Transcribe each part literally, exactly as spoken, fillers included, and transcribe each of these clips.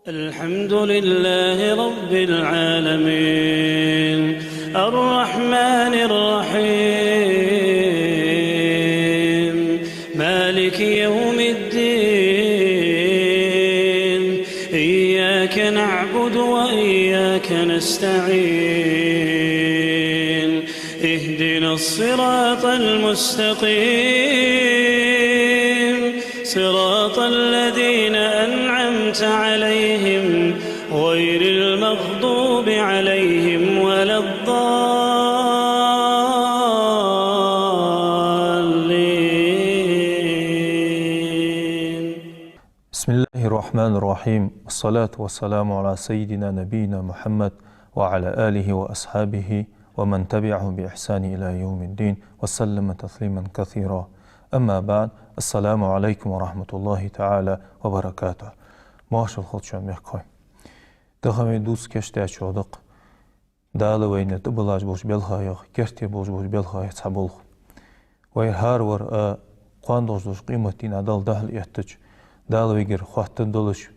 الحمد لله رب العالمين، الرحمن الرحيم، مالك يوم الدين، إياك نعبد وإياك نستعين، اهدنا الصراط المستقيم، صراط الذين أنعمت عليهم غير المغضوب عليهم ولا الضالين. بسم الله الرحمن الرحيم. الصلاة والسلام على سيدنا نبينا محمد وعلى آله وأصحابه ومن تبعه بإحسان إلى يوم الدين وسلم تسليما كثيرا. أما بعد. السلام عليكم ورحمة الله تعالى وبركاته. Моаршал хилда шоана, мехкахой. Тахан вай дувца кийчдаьчох да-кх Дала вайна тӀабиллаш болча белхаех, керте болаш болча белхаех цхьа болх. Вай хӀаравар а кхоана долаш долча къематдийнахьа Далла духьал эттача, Дала вайгара хоаттаргдолаш,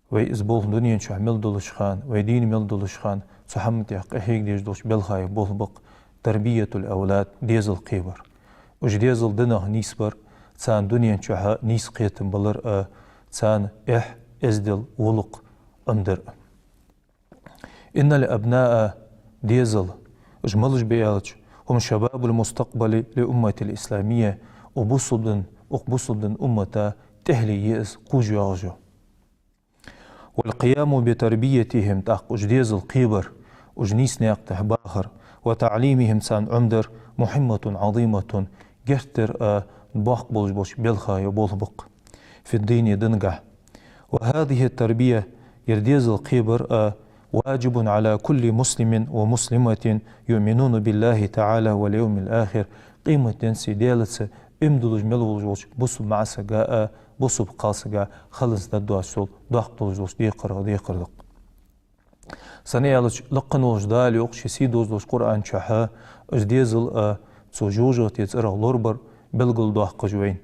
вай из болх дунен чухь мел долча хана, вай дийна мел долча хана, цу хӀаман тӀа къахьега дезаш долча белхаех болх ба-кх تربية الأولاد, дезал кхебар. Уж дезал динах нийсбар, царна дунен чухь нийса кхетам балар а, царна эхь, эздел, гӀулакх Ӏомадар а. إن الأبناء, дезал, уж малаш ба аьлча, هم شباب المستقبل للأمة الإسلامية, укх бусалба дин, укх бусалба дин уммата тӀехьале я из, кхувш йоагӀаш я. والقيام بتربيتهم, тӀаккха уж дезал кхебар, уж нийса наькъа тӀа бахар, وتعليمهم, царна Ӏомадар, مهمة عظيمة, геттара а боккха болаш болча белхаех болх ба-кх في الدين, динагахь. وهذه التربية, ер дезал кхебар а, واجب على كل مسلم ومسلمة يؤمنون بالله تعالى واليوم الآخر, къематденца, Даьлаца иман долаш мел волаш волча бусалба маӀа сага а, бусалба кхалсага а хиланза дӀадоацаш дола, доккха долаш долча декхарах декхар да-кх. Сенна аьлча, лакха волча Дала йоах ший сийдолаш долча Къуръан чухь, из дезал а цу жожагӀатен цӀерах лорабар белгалдоаккхаш вайна.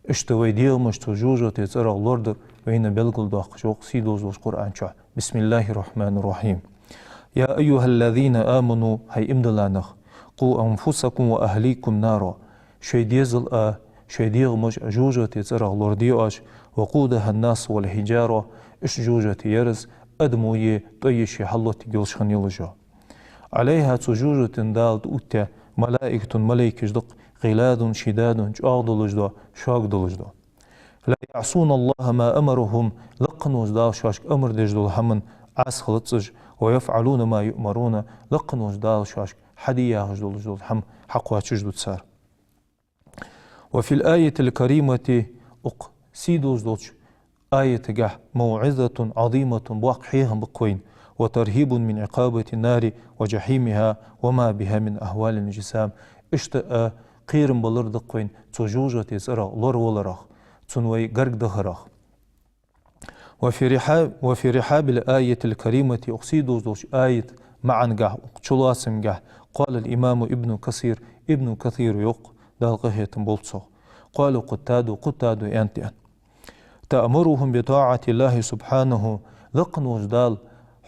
Иштта вай дегӀамаш цу жожагӀатен цӀерах лорадар вайна белгалдоаккхаш йоах сийдолаш долча Къуръан чухь. بسم الله الرحمن الرحيم. يا أيها الذين آمنوا, хӀай иман дилла нах, قوا أنفسكم وأهليكم نارا, шоай дезал а, шоай дегӀамаш а жожагӀатен цӀерах лораде оаш, وقودها الناس والحجارة, иштта жожагӀате ераш адамо е тӀой е ше хьаллоттаргйолаш хинна йолаш я. عليها, цу жожагӀатен Дала тӀаоттаяь, ملائكة, малайкаш да-кх, غلاظ شداد, чӀоагӀа долаш дола, шога долаш дола. لا يعصون الله ما أمرهم, лакха волча Дала шоашка амар деш дола хӀаман Ӏаса хилац уж, ويفعلون ما يؤمرون, лакха волча Дала шоашка хьаде яхаш долаш дола хӀама хьакхоачаш да цар. وفي الآية الكريمة, укх сийдолаш долча аятагахь, موعظة عظيمة, боккха хьехам ба-кх вайна, وترهيب من عقابة النار وجحيمها وما بها من أهوال الجسام, иштта а кхерам балар да-кх вайна цу жожагӀатен цӀерах лораваларах, цунна вай гаргадахарах. وفي رحاب، وفي رحاب الآية الكريمة, укх сийдолаш долча аята маӀангахь, укх чулоацамгахь, قال الإمام ابن كثير, Ибн Касира йоах, Дала къахетам болба цох. قال قتادة, Къутада аьннад, аьнна: تأمرهم بطاعة الله سبحانه, лакха волча Дала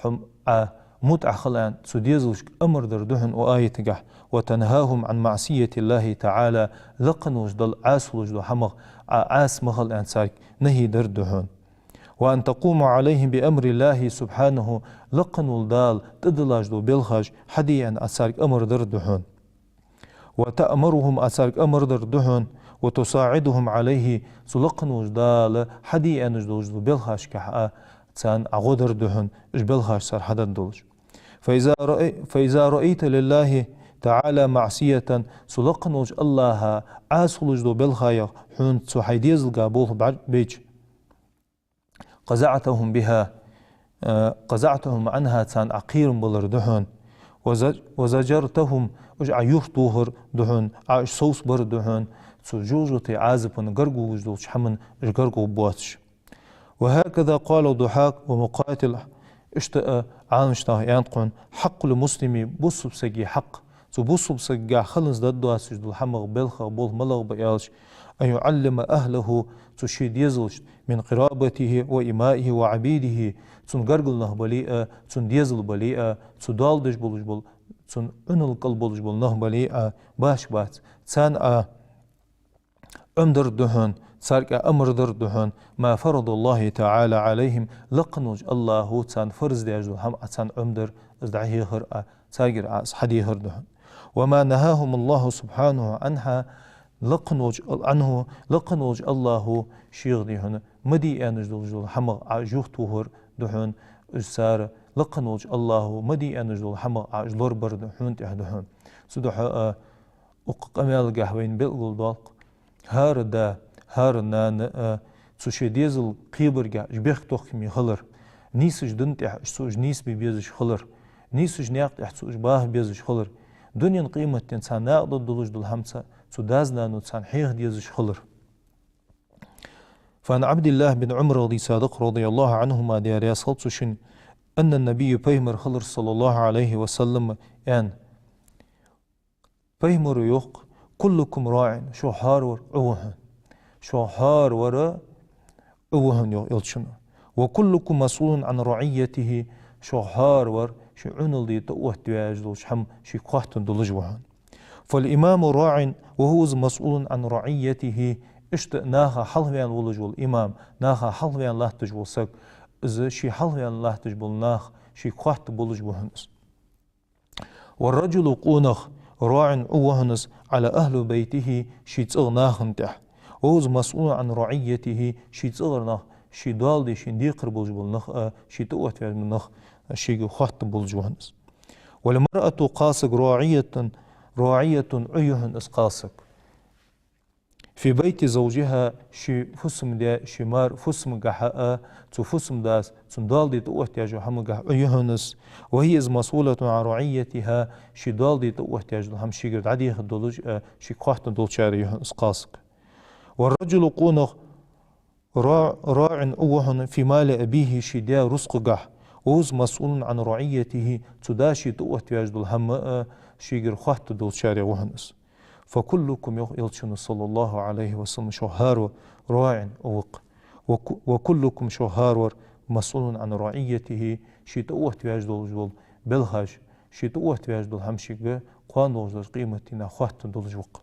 хьо Ӏа мутӀахь хила аьнна, цу дезалашка амар дар да хьона укх аятагахь, وتنهاهم عن معصية الله تعالى, лакха волча Далла Ӏаса хулаш дола хӀамах Ӏа Ӏаса ма хила аьнна, царга нахьи дар да хьона. وأن تقوم عليهم بأمر الله سبحانه, лакха волча Дала тӀадиллаш дола белхаш хьаде аьнна, Ӏа царга амар дар да хьона. وتأمرهم, Ӏа царга амар дар да хьона, وتساعدهم عليه, цу лакха волча Дала хьаде аьнна долаш дола белхашкахь а царна Ӏа гӀо дар да хьона, уж белхаш цар хьадаргдолаш. فإذا رأي-، فإذا رأيت لله تعالى معصية, цу лакха волча АллахӀа Ӏаса хулаш дола белхаех хьона цу хьай дезалга болх бӀарг байча, قزعتهم بها, э, قزعتهم عنها, царна Ӏа кхерам балар да хьона, وز-، وزجرتهم, уж Ӏа юхатохар да хьона, Ӏа уж совцабар да хьона, цу жожагӀатен Ӏазапах гарга вугаш долча хӀамах уж гарга гӀоргбоацаш. وهكذا قال الضحاك ومقاتل, иштта а Ӏаламнаха аьннад хьона, حق المسلم, бусалба сага хьакъ, цу бусалба сагагахь хиланза дӀадоацаш дола хӀамах, белхах болх малагӀа ба аьлча, أن يعلم أهله, цу ший дезалашта, من قرابته وإمائه وعبيده, цун гаргара нах бале а, цун дезал бале а, цу доал деш болаш бола, цун Ӏуналла кӀал болаш бола нах бале а, башха бац, царна а Ӏомадар да хьона, царга а амар дар да хьона, ما فرض الله تعالى عليهم, лакха волча АллахӀа царна фарз даьча дола хӀама а царна Ӏомадар, из дӀахьехар а, царгара а из хьадехар да хьона. وما نهاهم الله سبحانه عنها, лакха волча, عنه, лакха волча АллахӀа шийга, дий хьона, ма де аьнна долаш дола хӀамах а уж юхатохар да хьона, уж цар, лакха волча АллахӀа ма де аьнна долаш дола хӀамах а уж лорабар да хьона, тӀехь да хьона. Цудухьа а укх къамаьлагахь вайна белгалдоаккх хӀара да, хӀара нана а цу ший дезал кхебаргахь уж бехктохкаме хилар, нийсача дина тӀехь уж цу уж нийсбе безаш хилар, нийсача наькъа тӀехь цу уж баха безаш хилар, дунен, къематден царна накъадаргдолаш дола хӀама цу дас-нанас царна хьеха дезаш хилар. فعن عبد الله بن عمر, Даьла раьза хилва царна, رضي الله عنهما, Даьла раьза хилва цу шинна, أن النبي, пайхамар хилар, صلى الله عليه وسلم, аьннад. Пайхамара йоах: كلكم راع, шух хӀаравар Ӏу ва хьона. Шух хӀаравар Ӏу ва хьона, йоах Элчано. وكلكم مسؤول عن رعيته, шух хӀаравар ший Ӏуналла де тӀаоттаваь долча хӀама шийга хоаттадолаш ва хьона. فالإمام راع وهو مسؤول عن رعيته, иштта наха хьалхаваьнна волаш вола имам, наха хьалхаваьнна латташ вола саг, из ший хьалхаваьнна латташ бола нах шийга хоаттадолаш ва хьона из. والرجل, къонах, راع, Ӏу ва хьона из, على أهل بيته, ший цӀагӀа наха тӀехь. وهو مسؤول عن رعيته, ший цӀагӀара нах, ший доал де, шийна декхар болаш бола нах а, ший тӀаоттаваь бола нах а шийга хоаттадолаш ва хьона из. والمرأة, кхалсаг, راعية, راعية, Ӏу я хьона из кхалсаг. في بيت زوجها, ший фусам-даь, ший мар фусамагахь а, цу фусам-дас цунна доал де тӀаоттаваь йолча хӀамагахь Ӏу я хьона из. وهي, из, مسؤولة عن رعيتها, ший доал де тӀаоттаваь йолча хӀамах шийгара дӀадехаргдолаш а, шийга хоаттадолчарех я хьона из кхалсаг. والرجل, къонах, را-, راع, Ӏу ва хьона, في مال أبيه, ший даь рузкъагахь. وهو مسؤول عن رعيته, цу дас ший тӀаоттаваь йолча хӀамах а шийгара хоаттадолчарех ва хьона из. فكلكم, йоах Элчано, صلى الله عليه وسلم, шух хӀаравар راع, Ӏу ва-кх. وك-, وكلكم, шух хӀаравар, مسؤول عن رعيته, ший тӀаоттаваь долаш дола белхаш, ший тӀаоттаваь дола хӀама шийга кхоана долаш долча къематдийнахь хоаттадолаш ва-кх.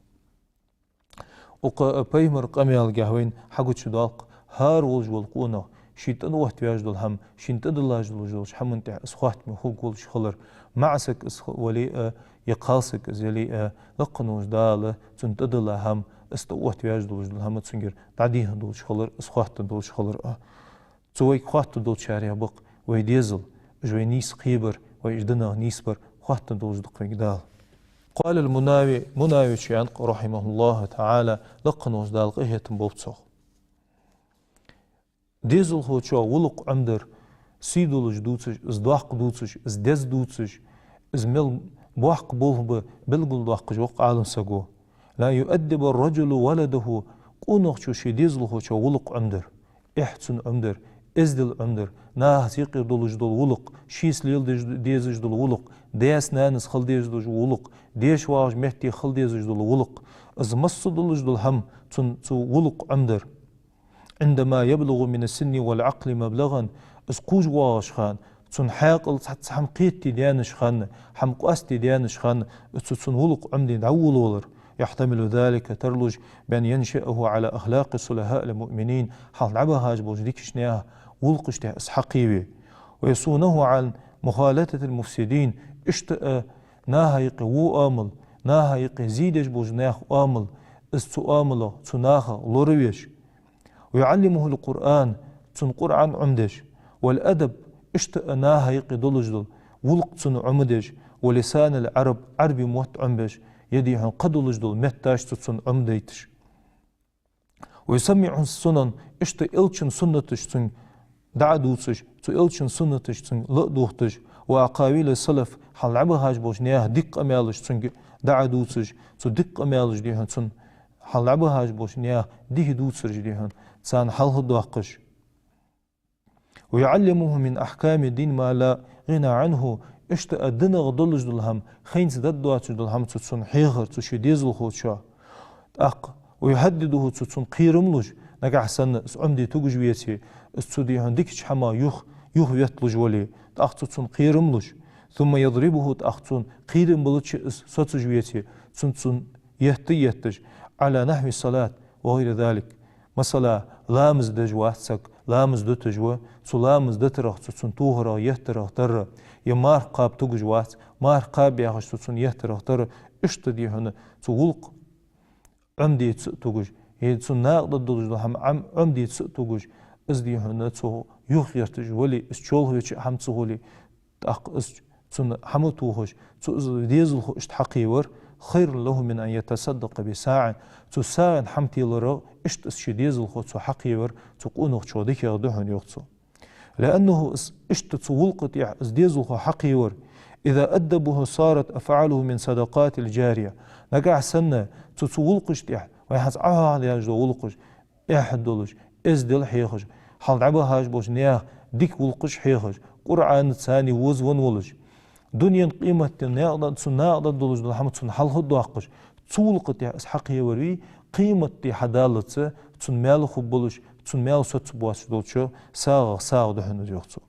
Укх пайхамара къамаьлагахь вайна хьагучадоаккх хӀара волаш вола къонах ший тӀаоттаваь дола хӀама, шийна тӀадилла долаш долча хӀаман тӀехь из хоаттаме хургволаш хилар, маӀа саг из вале а, е кхалсаг из яле а, лакха волча Дала цунна тӀадилла хӀама, из тӀаоттаваь долаш дола хӀама цунгара дӀадехаргдолаш хилар, из хоаттадолаш хилар а. Цу вайга хоаттадолчарех ба-кх вай дезал, уж вай нийса кхебар, вай уж динах нийсбар хоаттадолаш да-кх вайга Дала. قال المناوي, Мунавичо аьннад-кх, رحمه الله تعالى, лакха волча Дала къахетам болба цох. Дезалхочоа гӀулакх Ӏомадар сий долаш дувцаш, из доккха дувцаш, из деза дувцаш, из мел боккха болх ба белгалдоаккхаш ва-кх Ӏалам саго. لا يؤدب الرجل ولده, къонахчо ший дезалхочоа гӀулакх Ӏомадар, эхь цунна Ӏомадар, эздел Ӏомадар, нахаца юкъера долаш дола гӀулакх, шийца леладеш дезаш дола гӀулакх, даьца-наьнаца хила дезаш дола гӀулакх, деша воагӀача метте хила дезаш дола гӀулакх, из массадолаш дола хӀама цунна цу гӀулакх Ӏомадар. عندما يبلغ من السن والعقل مبلغا, из кхувш воагӀача хана, цун хьаькъал цхьацца хӀама кхетаде даьннача хана, хӀама къоастаде даьннача хана, цу цун гӀулакх Ӏомаде дӀаволавалар, يحتمل ذلك, тарлуш, بأن ينشئه على أخلاق صلحاء المؤمنين, хьалха дӀабахача болча дикача наьха гӀулакхаш тӀехь из хьакхеве. ويصونه عن مخالطة المفسدين, иштта а наха юкъе во оамал, наха юкъе зе деш болча наьха оамал, из цу оамалах, цу нахах лоравеш. ويعلمه القرآن, цунна Къуръан Ӏомадеш, والأدب, иштта а наха юкъе долаш дола гӀулакх цунна Ӏомадеш, ولسان العرب, Ӏарбий мотт Ӏомабеш, е, дий хьона, кхыдолаш дола метташ цу цунна Ӏомадайташ. ويسمعه السنن, иштта Элчан суннаташ цунга дӀа а дувцаш, цу Элчан суннаташ цунга ла а дохийташ, وأقاويل السلف, хьалха дӀабахача болча наьха дика къамаьлаш цунга дӀа а дувцаш, цу дика къамаьлаша, дий хьона, цунна хьалха дӀабахача болча наьха дика дувцараш, дий хьона, царна хьалхадоаккхаш. ويعلمه من أحكام الدين ما لا غنى عنه, иштта а динах долаш дола хӀама, хайнаца даргдоацаш дола хӀама цу цунна хьехар цу ший дезалхочоа. ТӀаккха ويهدده, цу цунна кхерам луш, нагахь санна из Ӏомаде тугаш веце, из цу, дий хьона, дикача хӀамах юха, юха ветталуш вале, тӀаккха цу цунна кхерам луш, ثم يضربه, тӀаккха цунна кхерам балача из соцаш веце, цунна, цунна етта етташ, على نحو الصلاة وغير ذلك. Масала, ламаз деш вац саг, ламаз дуташ ва, цу ламаз дитарах, цу цунна тохарах, еттарах тара, е марха кхаба тугаш вац, марха кхаба яхаш цу цунна еттарах тара, иштта, дий хьона, цу гӀулакх Ӏомаде ца а тугаш, е цунна накъадаргдолаш дола хӀама Ӏом-, Ӏомаде ца а тугаш, из, дий хьона, цо юхагӀерташ вале, из чолхавеча а хӀама ца хуле, тӀаккха из цунна хӀама тохаш, цу из дезалхо иштта хьакхевар, خير له من أن يتصدق بصاع, цу сагӀан хӀама теларах иштта из ший дезалхо цо хьакхевар, цу къонахчох дикагӀа да хьона, йоах цо. لأنه из иштта цу гӀулакха тӀа из дезалхо хьакхевар, إذا أدبه صارت أفعاله من الصدقات الجارية. Нагахь санна цу, цу гӀулакхаш тӀа, вай хӀанз Ӏохьоахадаьнна дола гӀулакхаш, эхь долаш, эздел хьехаш, хьалха дӀабахаш болча наьха дика гӀулакхаш хьехаш, Къуръанаца царна возавенна волаш, дунен къематдийнахьа накъадар-, цунна накъадаргдолаш дола хӀама цунна хьалхадоаккхаш, цу гӀулакха тӀа из хьакхевар вий, къематди хьадаллалца цунна маьл хургболаш, цунна маьл соцаргбоацаш долча сагӀах сагӀа да хьона из, йоах цо.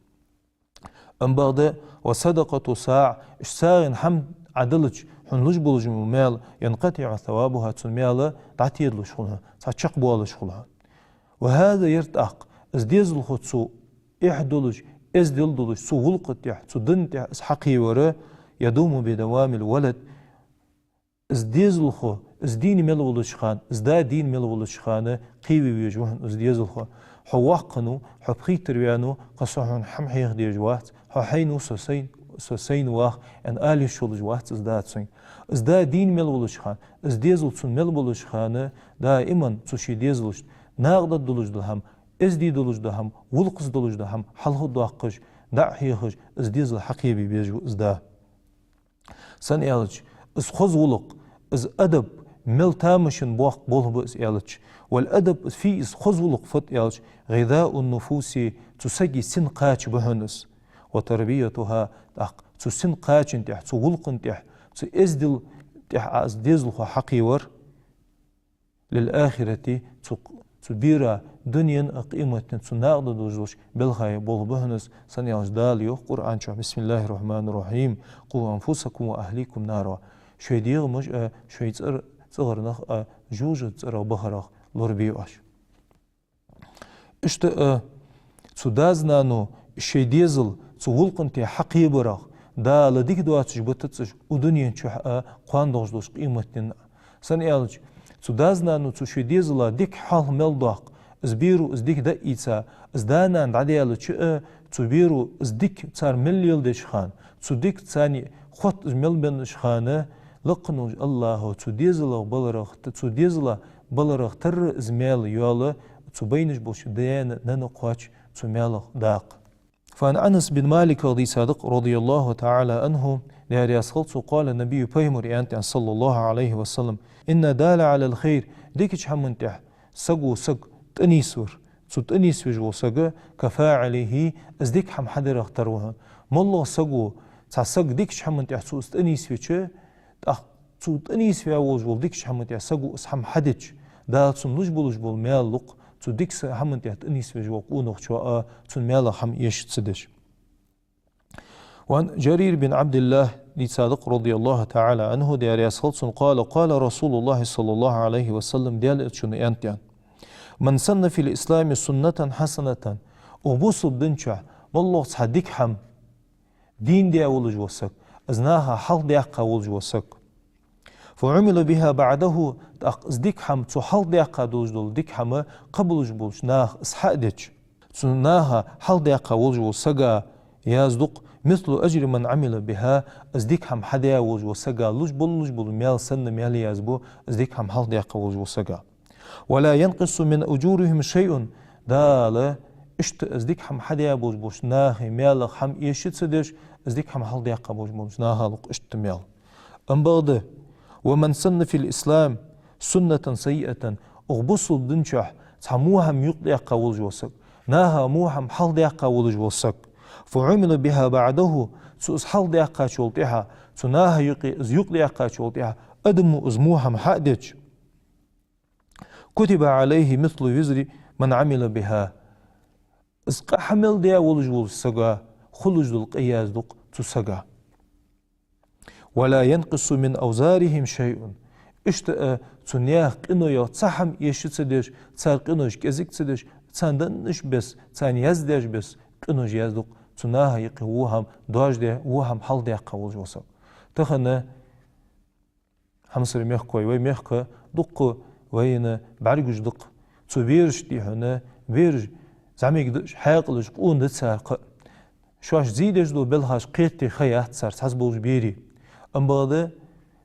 Амма бакъда, وصدقة صاع, иштта сагӀан хӀама Ӏа делча, хьона луш болаш бола маьл, ينقطع ثوابها, цун маьл дӀатедалуш хул хьона, цхьа чакхбоалаш хул хьона. وهذا, ер тӀаккха, из дезалхо цу эхь долаш, эздел долаш, цу гӀулакха тӀа, цу дина тӀа из хьакхевар, يدوم بدوام الولد, из дезалхо, из дийна мел волча хана, из да дийна мел волча хана кхеве везаш ва хьона из дезалхо. Хьо воккха хиннав, хьо пхийттара ваьннав, кхы со хьона хӀама хьеха дезаш вац, хьо хьайна ва, со сайна, со сайна вах, аьнна, ала йиш йолаш вац из да цунга. Из да дийна мел волча хана, из дезал цун мел болча хана, даиман цу ший дезалашта накъадаргдолаш дола хӀама, эздий долаш дола хӀама, гӀулакхаца долаш дола хӀама хьалхадоаккхаш, дӀа а хьехаш, из дезал хьакхебе безаш ва из да. Сенна аьлча, из хоза гӀулакх, из адаб мел тамашийна боккха болх ба из аьлча, والأدب, из фу я из хоза гӀулакх, фуд аьлча, غذاء النفوس, цу сага син кхача ба хьона из, وتربيتها, тӀаккха цу син кхачан тӀа, цу гӀулакхан тӀа, цу эздела тӀа Ӏа из дезалхо хьакхевар, للآخرة, цу, цу бера дунен а къематден цунна накъадаргдолаш долча балхах болх ба хьона из, сенна аьлча Дала йоах Къуръан чу: بسم الله الرحمن الرحيم. قوا أنفسكم وأهليكم نارا. Шоай дегӀамаш а, шоай цӀер-, цӀагӀарнах а жожагӀатен цӀерах бахарах лорабе оаш. Иштта а, цу даь-наьно шоай дезал цу гӀулакхан тӀа хьакхебарах, Дала дика доацаш битацаш, укх дунен чу а, кхоана долаш долча къематдийнахьа а. Сенна аьлча, цу даь-наьно цу шоай дезала дика хьалха мел доаккх, из бера из дика дӀаийца, из да-нана дӀадаьлча а, цу бера из дика цар мел леладеча хана, цу дикаца царна хотта из мел беннача хана, лакха волча АллахӀа цу дезалах баларах, цу дезалах баларах тара из маьл йоал, цу байнаш болча даьна-нанна кхоач цу маьлах дакъа. فعن أنس بن مالك, дийцад-кх, رضي الله تعالى عنه, Даьла раьза хилва цунна, قال النبي, пайхамара аьннад, صلى الله عليه وسلم: إن الدال على الخير, дикача хӀаман тӀа саго саг тӀанийсвар, цо тӀанийсвеш вола саг, كفاعله, из дика хӀама хьадарах тара ва хьона. МоллагӀа саго, цхьа саг дикача хӀаман тӀа цо из тӀанийсвича, тӀаккха цо тӀанийсваь волаш вола дикача хӀаман тӀа саго из хӀама хьадича, Дала цунна луш болаш бола маьл лу-кх цу дикача хӀаман тӀа тӀанийсвеш волча къонахчоа, цун маьлах хӀама эша ца деш. وعن جرير بن عبد الله, дийцад-кх, رضي الله تعالى عنه, Даьла раьза хилва цунна, قال: قال رسول الله صلى الله عليه وسلم, Даьла Элчано аьннад, аьнна: من سن في الإسلام سنة حسنة, укх бусалба дина чу моллагӀа цхьа дика хӀама дийна даь волаш вола саг, из наха хьалхадаьккха волаш вола саг, فعمل بها بعده, тӀаккха из дика хӀама, цо хьалхадаьккха долаш дола дика хӀама кхыболаш болча наха из хьа а дича, цу наха хьалхадаьккха волаш волча сага язду-кх مثل أجر من عمل بها, из дика хӀама хьадаь волаш волча сага луш болаш бола маьл санна маьл язбу из дика хӀама хьалхадаьккха волаш волча сага. ولا ينقص من أجورهم شيء. Дала иштта из дика хӀама хьадаь болаш болча наха маьлах хӀама эша ца деш, из дика хӀама хьалхадаьккха болаш болча наха лу-кх иштта маьл. Амма бакъда, ومن سن في الإسلام سنة سيئة, укх бусалба дина чу цхьа во хӀама юкъедаьккха волаш вола саг, наха во хӀама хьалхадаьккха волаш вола саг, فعمل بها بعده, цо из хьалхадаьккхачул тӀехьагӀа, цу наха юкъе из юкъедаьккхачул тӀехьагӀа адамо из во хӀама хьа а дича, كتب عليه مثل وزر من عمل بها. Из къа хьа мел даь волаш волча сага хулаш дола къа язду-кх цу сага. ولا ينقص من أوزارهم شيء. Иштта а цу наьха къинойх цхьа хӀама эша ца деш, цар къинош кӀезига ца деш, царна денна бесса, царна яздеш бесса къинош язду-кх цу наха юкъе во хӀама доажадаь, во хӀама хьалхадаьккха волаш вола саг. Тахан, хьамсара мехкахой, вай мехка дукха вайна бӀаргагуш да-кх. Цу берашта, дий хьона, бераш зӀамига да уж, хьаькъалаш, къона да цар кхы а. Шоашта зе деш дола белхаш кхетаде ха яц цар цхьаццаболча берий. Амма бакъда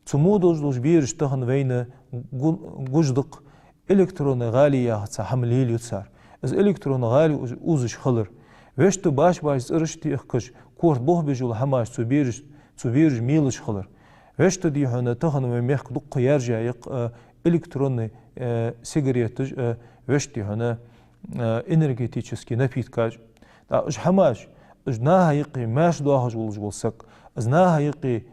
цу мо долаш долча берашта тахан вайна гу-, гуш да-кх, электронни гӀали яха цхьа хӀама лелаю цар. Из электронни гӀали уз-, узаш хилар. Вешта баш-баш цӀераш техкаш, корта бохабеш йола хӀамаш цу бераш, цу бераша мелаш хилар. Вешта, дий хьона, тахан вай мехка дукха яржа я-кх, э, электронни, э, сигареташ, э, вешта, дий хьона, э, энергетически напиткаш. ТӀаккха уж хӀамаш, уж наха юкъе маьрша доахаш волаш вола саг, из наха юкъе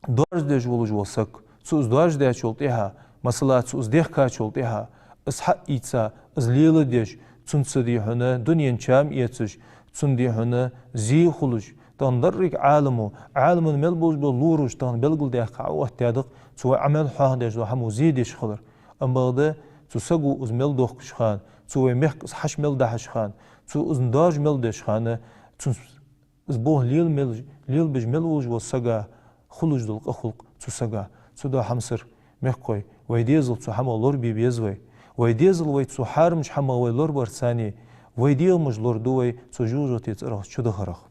доаржадеш волаш вола саг, цо из доаржадаьчул тӀехьагӀа, масала, цо из дехкачул тӀехьагӀа, из хьаийца, из леладеш, цунца, дий хьона, дунен чам эцаш, цунна, дий хьона, зе хулаш, тахан деррига Ӏаламо, Ӏаламо мел болаш бола лораш тахан белгалдаьккха Ӏооттадаьд-кх, цу вай Ӏамал хьоахадеш дола хӀамо зе деш хилар. Амма бакъда цу саго из мел дохкаш хана, цу вай мехка из хьаша мел дахьаш хана, цо из доаржа мел деш хана, цунца из болх лела мел, лелабеш мел волаш вола сага хулаш дола къа хул-кх цу сага. Цудухьа, хьамсара мехкахой, вай дезал цу хӀамах лорабе беза вай. Вай дезал вай цу хьарамча хӀамах вай лорабарца, вай дегӀамаш лораду вай цу жожагӀатен цӀерах чудахарах.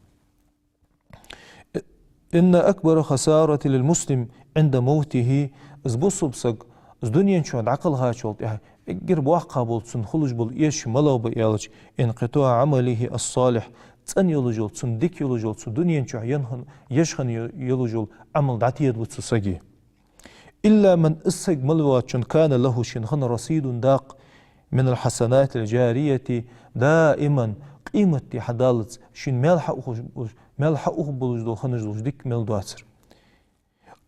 إن أكبر خسارة للمسلم عند موته. Из бусалба саг из дунен чу дӀакхелхачул тӀехьагӀа эггара боккхагӀа бола цунна хулаш бола эшаш малагӀа ба аьлча, انقطاع عمله الصالح, цӀена йолаш йола, цунна дика йолаш йола, цу дунен чу енна хинна, еш хинна йолаш йола Ӏамал дӀатедалу цу сага. إلا من, из саг мала воацачун, كان له, шийна хинна, رصيد, дакъа, من الحسنات الجارية دائما, къематди хьадаллалца шийна маьл хьаухаш, маьл хьаухаш болаш дола, хиннаш долаш дика мел доацар.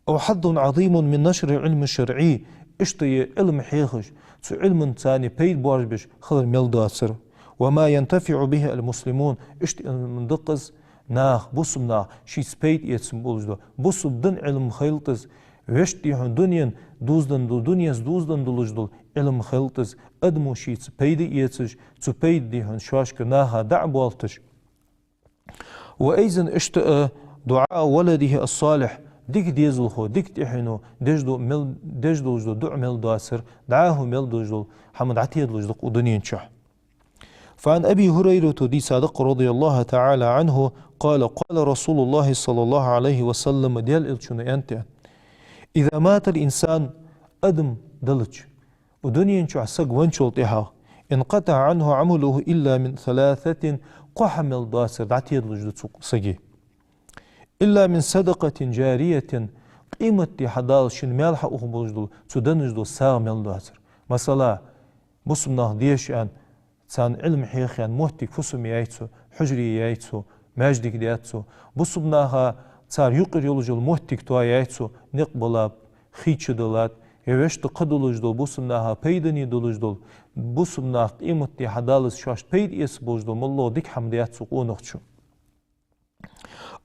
أو حظ عظيم من نشر العلم الشرعي, иштта е Ӏилма хьехаш, цу Ӏилманца пайда боаржабеш хилар мел доацар. وما ينتفع به المسلمون, иштта Ӏилма да-кх из, наха, бусалба наха шийца пайда эца болаш дола, бусалба дина Ӏилма хилда из, вешта, дий хьона, дунен дуздан дола, дуненца дуздан долаш дола Ӏилма хилда из, адамо шийца пайда эцаш, цу пайда, дий хьона, шоашка наха дӀа а болийташ. وأيضا, иштта а, دعاء ولده الصالح, дика дезалхо, дика тӀехьено деш дола мел, деш долаш дола дуӀа мел доацар, дӀахо мел долаш дола хӀама дӀатедалуш да-кх укх дунен чу. فعن أبي هريرة, дийцад-кх, رضي الله تعالى عنه, قال: قال رسول الله صلى الله عليه وسلم, Даьла Элчано аьннад: إذا مات الإنسان, адам далча, укх дунен чу саг венначул тӀехьагӀа, انقطع عنه عمله إلا من ثلاثة, кхо хӀама мел доацар дӀатедалуш да цу сага. إلا من صدقة جارية, къематди хьадаллалца шийна маьл хьаухаш болаш дола, цо денна долаш дола сагӀа мел доацар. Масала, бусалба наха деша аьнна, царна Ӏилма хьеха аьнна моттиг, фусам яьй цо, хьужаре яьй цо, маьждиг даьд цо. Бусалба наха цар юкъера йолаш йола моттиг тоаяьй цо, никъ балаб, хий чудалад, е вешта кхы долаш дола, бусалба наха пайдане долаш дола, бусалба наха къематди хьадаллалца шоашта пайда эца болаш дола моллагӀа дика хӀама даьд цо къонахчо.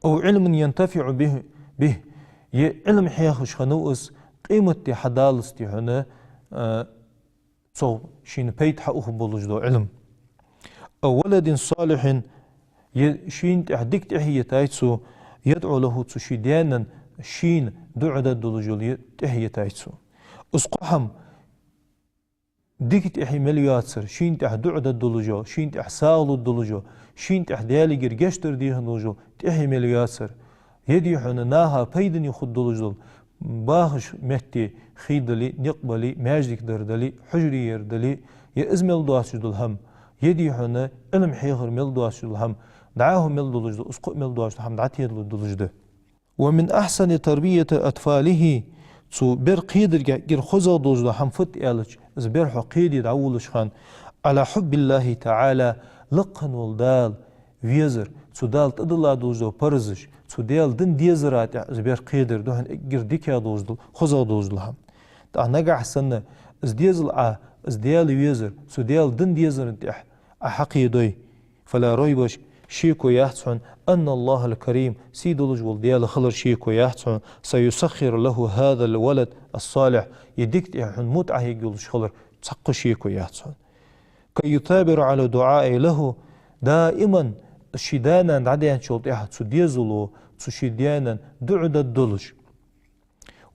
أو علم ينتفع به, به, е Ӏилма хьехаш хиннав из, къематди хьадаллалца, дий хьона, а, цох шийна пайда хьаухаш болаш дола Ӏилма. أو ولد صالح, е шийна тӀехьа дика тӀехьайийтай цо, يدعو له, цу ший даьна шийна дуӀа дергдолаш йола е тӀехьайийтай цо. Из кхо хӀама, дика тӀехье мел йоацар, шийна тӀехьа дуӀа дергдолаш йола, шийна тӀехьа сагӀа лургдолаш йола, шийна тӀехьа Даьлагара гешт дар дехаш долаш йола тӀехье мел йоацар, е, дий хьона, наха пайдане хургдолаш дола, бахача метте хий дале, никъ бале, маьждиг дар дале, хьужаре яр дале, е из мел доацаш дола хӀама, е, дий хьона, Ӏилма хьехар мел доацаш дола хӀама, дӀахо мел долаш дола, из кхо а мел доацаш дола хӀама дӀатедалургдолаш да. ومن أحسن تربية أطفاله, цу бер кхедарга эггара хозагӀа долаш дола хӀама фуд аьлча, из бер хьо кхеде дӀаволалуш хана, على حب الله تعالى, лакха вола Дала везар, цу Дала тӀадилла долаш дола парзаш, цу Даьла дин дезара тӀехьа из бер кхедар да хьона эггара дикагӀа долаш дола, хозагӀа долаш дола хӀама. ТӀаккха нагахьа санна Из дезал Ӏа, из Даьла везар, цу Даьла дина дезарна тӀехьа Ӏа хьакхийдой. فلا ريب, шеко яц хьона, أن الله الكريم, сий долаш вола Даьла хилар шеко яц хьона, سيسخر له هذا الولد الصالح, из дика тӀехьа хьона мутӀахьа йолаш хилар цхьаккха шеко яц хьона. كي يثابر على الدعاء له, даиман ший да-нана дӀадаьнначул тӀехьа цу дезало, цу ший даь-наьна дуӀа дергдолаш.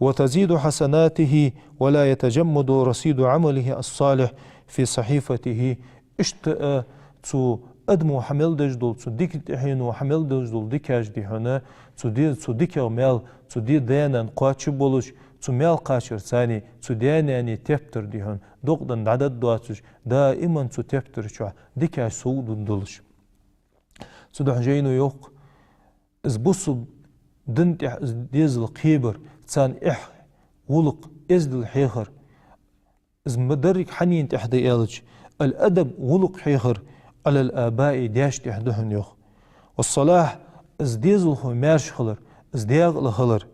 وتزيد حسناته ولا يتجمد رصيد عمله الصالح في صحيفته. Иштта а цу адамо хьа мел деш дола, цу дика тӀехьено хьа мел деш дола дикаш, дий хьона, цу де-, цу дикагӀа маьл, цу де-, даь-наьна кхоачаш болаш, цу маьл кхачар цани, цу даь-наьна тептар, дий хьона, дукъдан дӀадад доацаш, даиман цу тептар чу дикаш сов дун долаш. Цудухьа жайно йоах, из бусалба дина тӀехьа из дезал кхебар, царна эхь, гӀулакх, эздел хьехар, из ма деррига хьанна тӀехьа да аьлча, الأدب, гӀулакх хьехар, على الآباء, даьшта тӀехьа да хьона, йоах. والصلاح, из дезалхо маьрша хилар, из декъала хилар,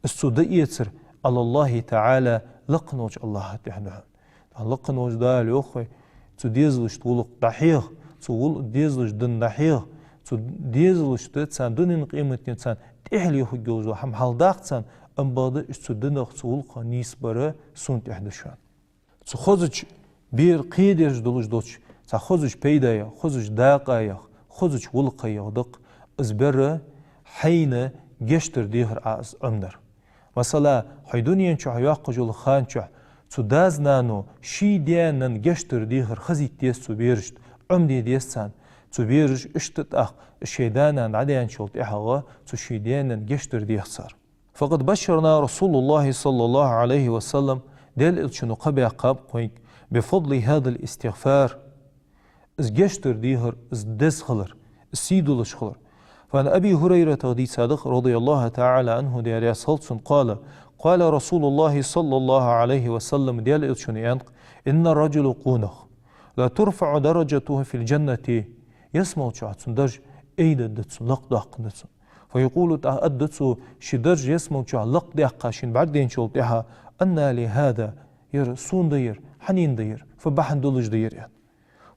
из цо дӀаэцар, على الله تعالى, лакха волча АллахӀа тӀехьа да хьона. Тахан лакха волча Дала йоах вай, цу дезалашта гӀулакх дӀахьеха, цу гӀул-, дезалашта дин дӀахьеха, цу дезалашта царна дунен, къематден царна тӀехьале хургйолаш дола хӀама хьалдаккха царна, амма бакъда уж цу динах, цу гӀулакхах нийсбар сона тӀехьа да шоана. Цу хозача бер кхедеш долаш долча цхьа хозача пайдаех, хозача дакъаех, хозача гӀулакхех да-кх из бер хьайна гешт дар дехар Ӏа из Ӏомадар. Масала, хьо дунен чу йоаккхаш йолча хана чу цу дас-нанас ший даь-наьна гешт дар дехар хазийта деза цу берашта, Ӏомаде деза царна. Цу бераша иштта тӀаккха шоай да-нана дӀадаьнначул тӀехьагӀа цу ший даь-наьна гешт дар дех цар. فقد بشرنا رسول الله صلى الله عليه وسلم, Даьла Элчано кхаъ баьккхаб-кх вайга, بفضل هذا الاستغفار, из гешт дар дехар, из деза хилар, из сий долаш хилар. فعن أبي هريرة, дийцад-кх, رضي الله تعالى عنه, Даьла раьза хилва цунна, قال: قال رسول الله صلى الله عليه وسلم, Даьла Элчано аьннад-кх: إن الرجل, къонах, لترفع درجته في الجنة, ялсмала чу цун дарж айдергда цунна, лакхдоаккхаргда цунна. فيقول, тӀаккха аргда цо, ший дарж ялсмала чу лакхдаьккха шийна бӀаргадайначул тӀехьагӀа: أنى لي هذا, ер сона да ер, хьанна да ер, фу бахьан долаш да ер, аьнна.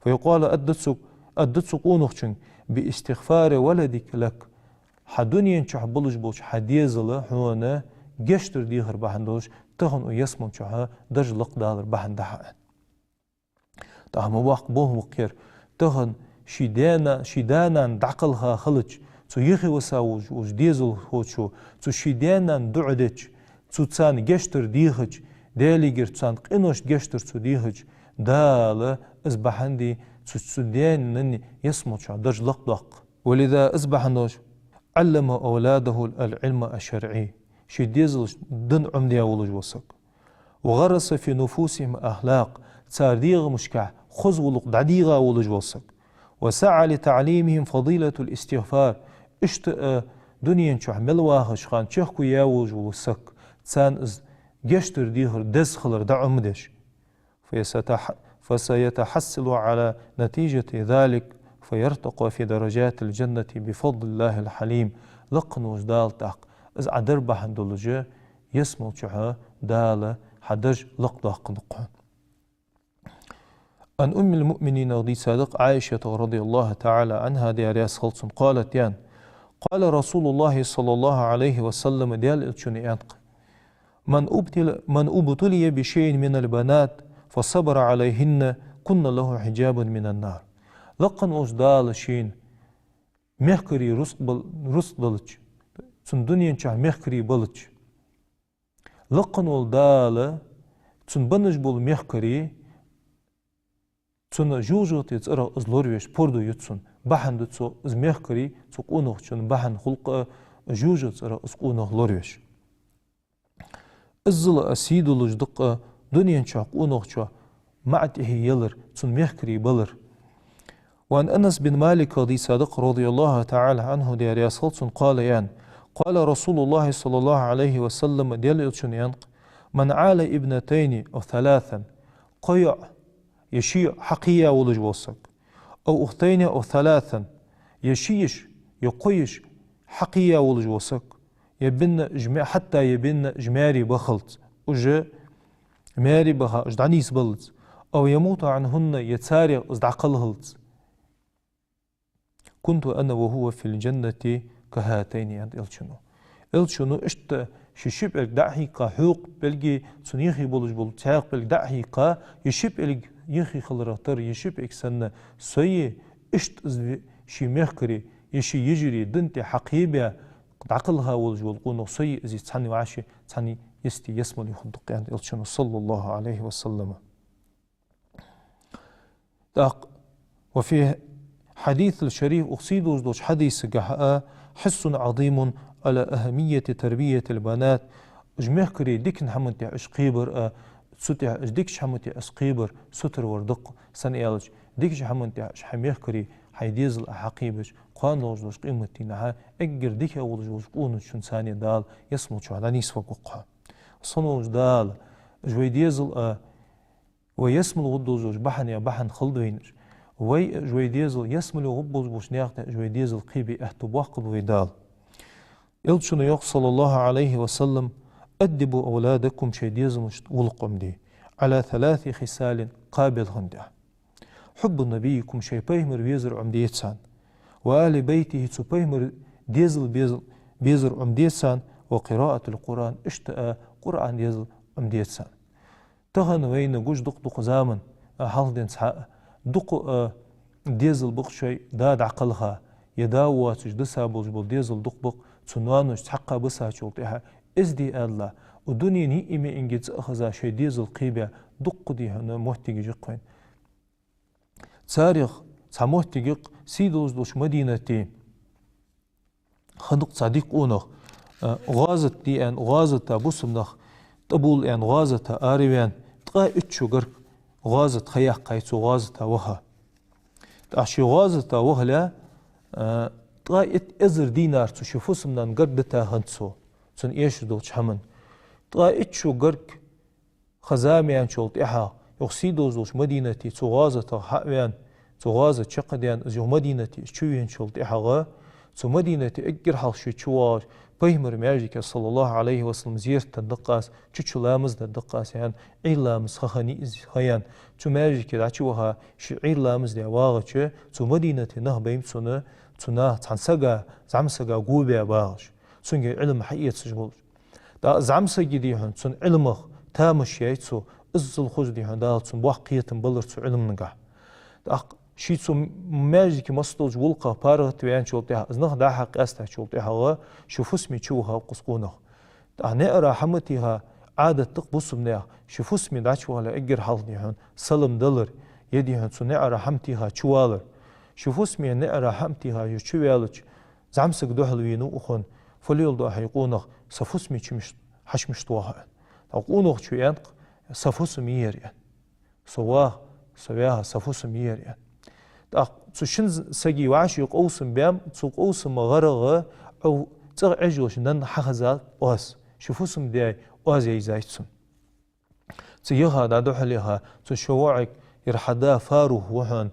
فيقال, аргда цо, аргда цо къонахчунга: باستغفار ولدك لك, хьа дунен чу болаш болча хьа дезала хьона гешт дар дехар бахьан долаш, тахан укх ялсмала чу дарж лакхдалар бахьан да хьа, аьнна. Тахан ма баккха болх ба-кх ер. Тахан ший даь-на-, ший да-нана дӀакхелха хилча, цу юхе виса волча, волча дезалхочо, цу ший даь-наьна дуӀа дича, цу царна гешт дар дийхача, Даьлагара царна къиношта гешт дар цо дийхача, Дала из бахьан де цу, цу даь-наьна ялсмала чу дарж лакхдоаккх. ولذا, из бахьан долаш, علم أولاده العلم الشرعي, ший дезалашта дин Ӏомадаь волаш вола саг. وغرس في نفوسهم الأخلاق, цар дегӀамашка хоза гӀулакх дӀадийгӀа волаш вола саг. وسعى لتعليمهم فضيلة الاستغفار, иштта а дунен чу мел вахача хана чехка яь волаш вола саг, царна из гешт дар дехар деза хилар дӀа Ӏомадеш. فيستح-، فسيتحصل على نتيجة ذلك، فيرتقى في درجات الجنة بفضل الله الحليم. Лакха волча Дала тӀаккха из Ӏа дар бахьан долаш, ялсмала чу Дала хьа дарж лакхдоаккхаргда-кх хьона. عن أم المؤمنين, дийцад-кх Ӏайшата, رضي الله تعالى عنها, Даьла раьза хилва цунна, قالت, аьннад: قال رسول الله صلى الله عليه وسلم, Даьла Элчано аьннад-кх: من ابتل-، من ابتلي بشيء من البنات فصبر عليهن كن له حجابا من النار. Лакха волча Дала шийна мехкарий рузкъ бал-, рузкъ далча, цунна дунен чу мехкарий балча, лакха волча Дала цунна беннаш бола мехкарий цунна жожагӀатен цӀерах из лоравеш, пордув ю цунна, бахьан да цо, из мехкарий, цу къонахчун бахьан, хул-кх жожагӀатен цӀерах из къонах лоравеш. Иззал а сий долаш да-кх дунен чу къонахчо маӀа тӀехье ялар, цунна мехкарий балар. وعن أنس بن مالك, дийцад-кх, رضي الله تعالى عنه, Даьла раьза хилва цунна, قال, аьннад: قال رسول الله صلى الله عليه وسلم, Даьла Элчано аьннад-кх: من عال ابنتين أو ثلاثا, кхо йоӀ е ши йоӀ хьакхийя волаш вола саг, أو أختين أو ثلاثا, е ши йиша, е кхо йиша хьакхийя волаш вола саг, يبن جم-، حتى يبن جماعي, бахалц уж маьре баха уж дӀанийсбаллалца, أو يموت عنهن, е царех из дӀакхалхалца. كنت أنا وهو في الجنة كهاتين, аьннад Элчано. Элчано иштта ши ши пӀелг дӀа а хьийкха, хьокха пӀелги цун юхе болаш бола цхьаькха пӀелг дӀа а хьийкха, е ши пӀелг юхе хиларах тара, е ши пӀелг санна, сои иштта из ший мехкарий, е ший йижарий дина тӀа хьакхебаь, дӀакхалха волаш вола къонах сои из цхьана вӀаши, цхьана йисте ялсмале хургда-кх, аьннад Элчано, صلى الله عليه وسلم. ТӀаккха, وفي الحديث الشريف, укх сийдолаш долча хьадисагахьа а, حث عظيم على أهمية تربية البنات. Уж мехкарий дикача хӀаман тӀа уж кхебар а, цу тӀа уж дикача хӀаман тӀа уж кхебар сутара вар да-кх, сенна аьлча, дикача хӀаман тӀа уж хьай мехкарий, хьай дезал а хьакхебача, кхоана долаш долча къематдийнахьа эггара дика волаш волча къонахчун царна Дала ялсмала чу дӀанийсвергва-кх хьо. Сона волча Дала, уж вай дезал а, вай ялсмале гӀоргдолаш бахьан а бахьан хилда вайна уж. Вай, уж вай дезал, ялсмале гӀоргболаш болча наькъа тӀа уж вай дезал кхебе аьттув боаккхалба вай Дала. Элчано йоах, صلى الله عليه وسلم: أدبوا أولادكم, шоай дезалашта гӀулакх Ӏомаде, على ثلاث خصال, кхо балхана тӀа. حب نبيكم, шоай пайхамар везар Ӏомаде царна, وآل بيته, цу пайхамара дезал беза-, безар Ӏомаде царна, وقراءة القرآن, иштта а Къуръан дезал Ӏомаде царна. Тахан вайна гуш дукха-дукха заман, а, хьалхаденна цхьа а, дукха, а, дезал ба-кх шоай да дӀакхалха, е да воацаш диса болаш бола дезал дукха ба-кх, цу ноаноша цхьаккха бисачул тӀехьа эздий аьлла, укх дунен йиъ меинге цӀа а хеза шоай дезал кхебаь дукха, дий хьона, моттигаш я-кх вайна. Царех цхьа моттиг я-кх сийдолаш долча Мадинате. Хиннав-кх цхьа дика къонах, а, гӀазот де аьнна, гӀазота бусалба нах тӀабувла аьнна, гӀазота араваьнна, ткъаь итт шу гарга гӀазот ха яьккхай цо гӀазота ваха. ТӀаккха ше гӀазота вахале, а, ткъаь итт эзар динар цо ший фусам-нанна гарга дита хиннад цо, цунна эшаш долча хӀаман. Ткъаь итт шу гарга ха-зама яьнначул тӀехьагӀа, юха сийдолаш долча Мадинате цу гӀазотах хьа а ваьнна, цу гӀазот чакхдаьнна, из юха Мадинате из чувеначул тӀехьагӀа, цу Мадинате эггара хьалха ше чувоагӀаш, пайхамара маьждиге, صلى الله عليه وسلم, зерат дергда-кх аз, цу чу ламаз дергда-кх аз, аьнна, Ӏуйра ламаза ха хиннай из ха яьнна, цу маьждиге дӀачуваха, ше Ӏуйра ламаз даь вагӀача, цу Мадинате нах байнаб цунна, цу наха цхьан сага, зӀамсага го баь багӀаш, цунгара Ӏилма хьаэцаш болаш. ТӀаккха зӀамсага, дий хьона, цун Ӏилмах тамаш яьй цо, иззал хоза, дий хьона, Дала цунна боаккха кхетам балар цу Ӏилмангахьа. ТӀаккха ше цу маьждиге массадолча гӀулакхах паргӀатваьнначул тӀехьагӀа, из нах дӀа-хьа къаьстачул тӀехьагӀа, ший фусаме чувахав-кх из къонах. ТӀаккха наӀара хӀама тийха Ӏадат да-кх бусалба наьха, ший фусаме дӀачувахале эггара хьалха, дий хьона, салам далар, е, дий хьона, цу наӀара хӀама тийха чувалар. Ший фусаме наӀара хӀама тийха из чуваьлча, зӀамсаг духьалвенав укхунна, фу леладу Ӏа, хьай къонах, са фусаме чу мишт-, хьачу мишта ваха, аьнна. ТӀаккха къонахчо аьннад-кх: са фусам я ер, аьнна. Со ваха, со ваьха, са фусам я ер, аьнна. ТӀаккха цу шин сага вӀаши къовсам баьб, цу къовсама гӀарагӀа, укх цӀагӀа Ӏеш йолча нанна хьахезад оаз, ший фусам-даь оаз яйзай цунна. Цу яха дӀадухьалъяха, цу ший воӀага: ер хьа да Фарух ва хьона,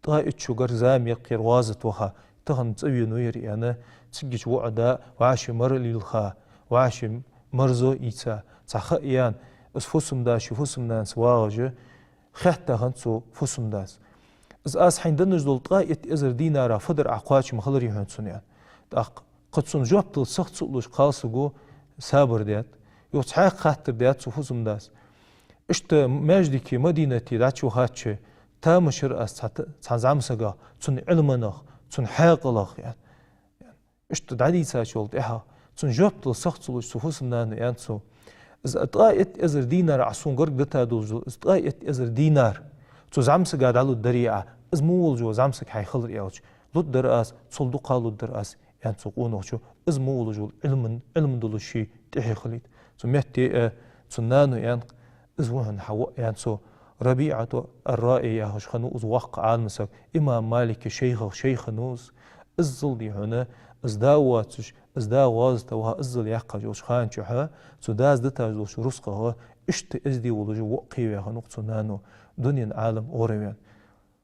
ткъаь итт шу гарга зама яьккха ер гӀазота ваха, тахан цӀавенав ер, аьнна, цигача воӀа да вӀаши мара лилха, вӀаши марзо ийца, цхьа ха а яьнна, из фусам-да ший фусам-нанас вагӀаш, хаьтта хиннад цу фусам-дас: из аз хьайна денна дола ткъаь итт эзар динара фу дар Ӏа кхоачам хиларий хьона цунна, аьнна. ТӀаккха кхы цунна жоп дала сиха ца луш кхалсаго сабар даьд. Юха цхьаькха хаттар даьд цу фусам-дас: иштта маьждиге Мадинате дӀачувахача, тамаш яр аз цхьа-, цхьан зӀамсагах, цун Ӏилманах, цун хьаькъалах, аьнна. Иштта дӀадийцачул тӀехьагӀа, цунна жоп дала сиха ца луш, цу фусам-нано аьннад цо: из ткъаь итт эзар динар Ӏа сона гарга дита долаш дола, из ткъаь итт эзар динар цу зӀамсага дӀалургдарий Ӏа, из мо волаш вола зӀамсаг хьай хилар аьлча, лургдар аз, цул дукха лургдар аз, аьннад цу къонахчо, из мо волаш вола Ӏилман, Ӏилма долаш ший тӀехье хилийта. Цу метте, э, цун нано аьннад-кх: из ва хьона хьа воӀ, аьннад цо, РабиӀату ар-РаӀи яхаш хиннав из воккха Ӏаламсаг, имам Малика шайхах шайх хиннав из. Иззал, дий хьона, из да воацаш, из да гӀазота ваха иззал яьккхача йолча хана чухьа, цу дас дитача долча рузкъах иштта эздий волаш воӀ кхеваь хиннав-кх цу нано, дунен Ӏалам гӀораваьнна.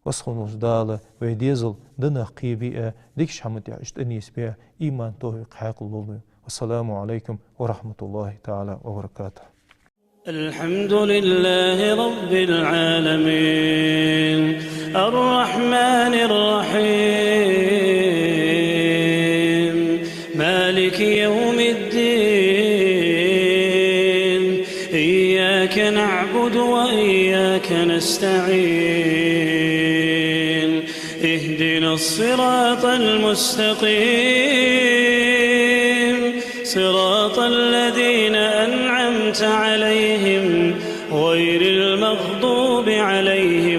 Веза хинна волча Дала вай дезал динах кхебе а, дикача хӀаман тӀа уж тӀанийсбе а иман, товфикъ, хьаькъал лолда вайна. والسلام عليكم ورحمة الله تعالى وبركاته. الحمد لله رب العالمين، الرحمن الرحيم، مالك يوم الدين، إياك نعبد وإياك نستعين، اهدنا الصراط المستقيم، صراط الذين أنعمت عليهم، غير المغضوب عليهم